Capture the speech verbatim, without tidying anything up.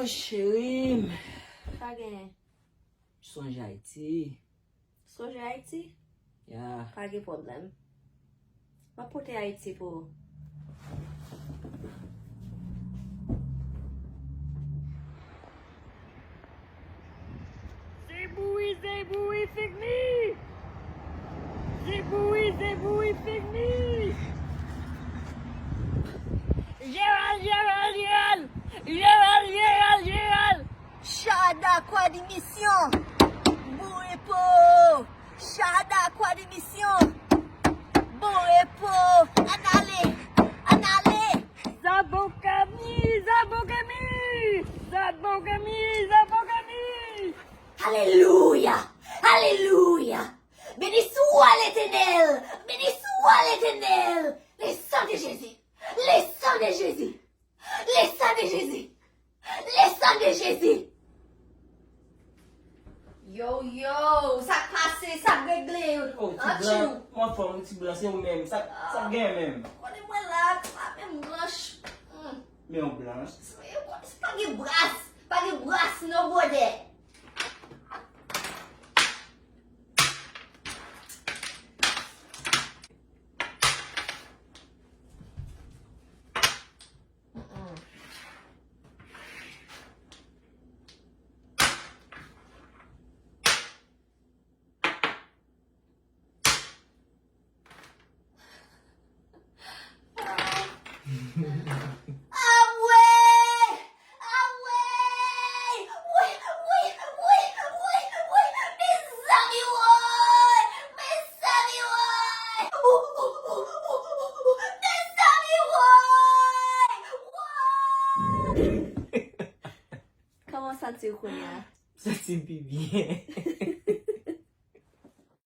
Cheri m. Sa genyen? Sonje Ayiti. Sonje Ayiti? Ya. Pa gen pwoblèm. M ap pote Ayiti pou ou. Zeboui, zeboui, figmi! Zeboui, zeboui, figmi! Jeral, Jeral, Jeral! Jeral, Jeral, Jeral! Chada kwa di misyon! Bon repo! Chada kwa di misyon! Bon repo! Ann ale! Ann ale! Zabokami! Zabokami! Zabokami! Zabokami! Alelouya! Alelouya! Béni soit l'Éternel! Béni soit l'Éternel! Le sang de Jésus! Le sang de Jésus! Le sang de Jésus! Le sang de Jésus! Yo, yo, sa k pase, sa k regle? Oh, ti blan, mwen fòm, ti blan, se ou menm. Sa, sa k gen menm? Konnen mwen la, pa menm blanch. Hmm. Men ou blanch. Se pa gen bras, pa gen bras, non, bwodè. Awe! Awe! Wi, wi, wi, wi, wi, wi! Mezanmi woy! Mezanmi woy! Mezanmi woy! Woy! Kòman w santi w kounye a? Santi m pi byen.